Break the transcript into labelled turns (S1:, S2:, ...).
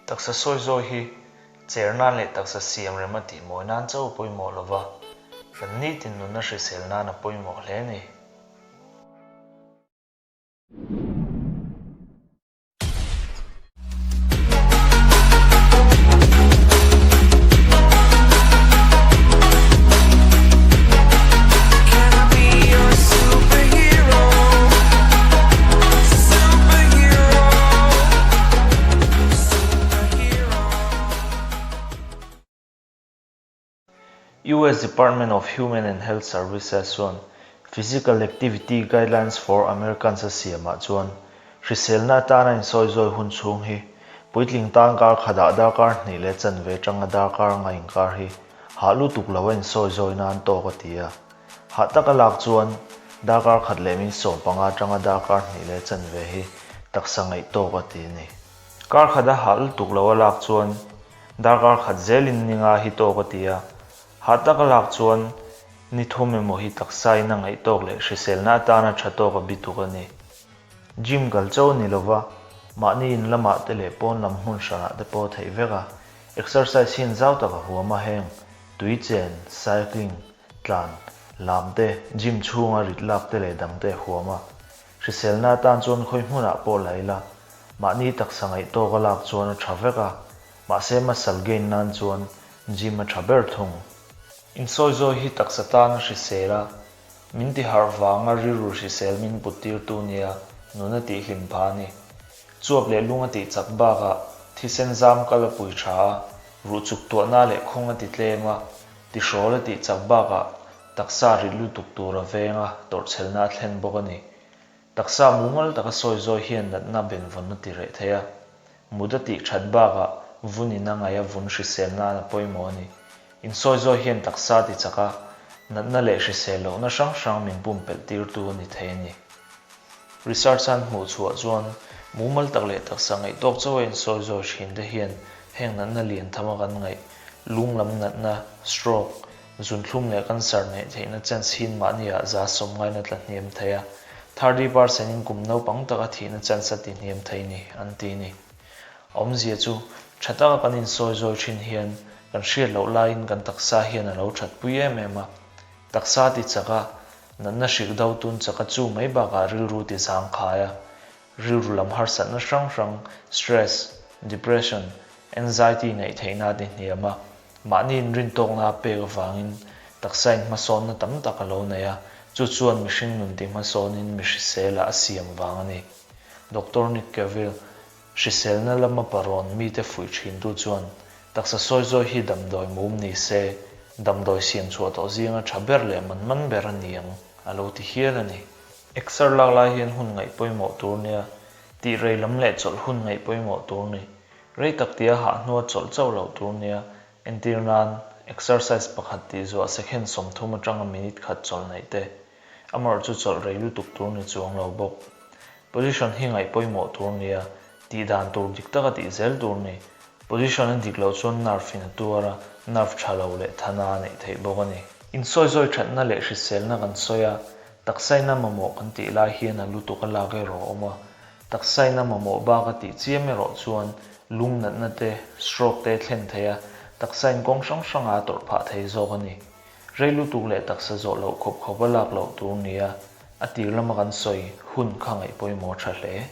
S1: Taksa sawi zawi hi cher nan leh taksa siam rem a tih mawi nan chauh a pawimawh lo va, kan nitin nunna hrisel nan a pawimawh hle a ni. US Department of Human and Health Services chuan Physical Activity Guidelines for Americans a siamah chuan hriselna atana insawizawi hun chhung hi puitling tan kar khatah darkar hnih leh chanve atanga darkar nga inkar hi hah lutuk lo a insawizawi nan tawk a ti a. Hah taka lak chuan darkar khat leh min 15 atanga darkar hnih leh chanve hi taksa ngaih tawk a ti a ni. Kar khat a hah lutuk lo a lak chuan darkar khat zelin ni nga hi tawk a ti a. Hah taka lak chuan ni thum emaw hi taksa in a ngaih tawk leh hriselna atana tha tawk a bituk a ni. Gym kal chauh a ni lova, mahni in lamah te leh pawn lam hmun hranah te pawh a theih vek a. Exercise hian zau tak a huam a heng, tui chen, cycling, tlan, lam te, gym chhunga rit lak te leh dang te a huam a. Hriselna atan chuan khawi hmunah pawh la ila, mahni taksa ngaih tawk a lak chuan a tha vek a, mahse muscle gain nan chuan gym a tha ber thung. Insawizawi hi taksa tan a hrisel a, min ti harh vanga rilru hrisel min put tirtu nia nun a tihhlim pha a ni. Chuap leh lung a tih chak bakah thisen zam kal a pui tha a, ruh chuk tuahna leh khawng a ti tlem a, tihrawl a tih chak bakah taksa rit lutuk tur a veng a, tawrhchhelna a thlen bawk a ni. Taksa mumal taka sawi zawi hian natna benvawn a ti reh thei a, mut a tih that bakah vun in a ngaih a vun hrisel nan a pawimawh a ni. Insawi zawi hian taksa a ti chak a, natna leh hrisel lohna hrang hrang min pumpelh tirtu a ni thei a ni. Research an hmuh chhuah chuan mumal tak leh taksa ngaih tawk chauh a insawi zawi thin te hian heng natna lian tham a kan ngaih, lung lam natna, stroke, zunthlum leh cancer neih theihna chance hin mahni ah 90% in a tla hniam thei a, 30% in kum naupang taka thihna chance a ti hniam thei ni, an ti ni. A awmzia chu tha taka kan insawi zawi thin hian kan hriat loh laiin kan taksa hian a lo thatpui em em a, taksa ti chak a, Natna hrik do tun chaka chu mai bakah rilru ti zang khai a, rilru lam harsatna hrang hrang, stress, depression, anxiety neih theihna a ti hniam a, mahni inrintawkna a pek avangin taksa inhmasawnna tam tak a lo nei a, chu chuan mihring nun ti hmasawnin mi hriselah a siam vang a ni. Doctor Nick Cavill, Hriselna lama parawn mite fuih thintu chuan taksa sawi zawi hi damdawi mum ni se, damdawi siam chhuah tawh zinga tha ber leh man man ber a ni ang, a lo ti hial a ni. Exer lak lai hian hun ngaih pawimawh tur nia, tih rei lam leh chawlh hun ngaih pawimawh tur ni. Rei tak tia hah hnua chawlh chauh loh tur nia, entir nan, exercise pakhat tih zuah second 30 atanga minute khat chawlh neih te. Amarawh chu chawlh rei lutuk tur ni chuang lo bawk. Position hi ngaih pawimawh tur nia, tih dan tur dik taka tih zel tur ni. Position a dik loh chuan nerve in a tuar a, nerve tha lo leh thana a neih theih bawk a ni. Insawizawi thatna leh hriselna kan sawi a, taksaina mamawh kan tih lai hian a lutuk a lak erawh a awm a. Taksaina mamawh bak a tih chiam erawh chuan lung natna te, stroke te a thlen thei a, taksain kawng hrang hrangah a tawrh phah thei zawk a ni. Rei lutuk leh taksa zawh loh khawp khawp a lak loh tur nia, a tir lama kan sawi hun kha ngaih pawimawh tha hle.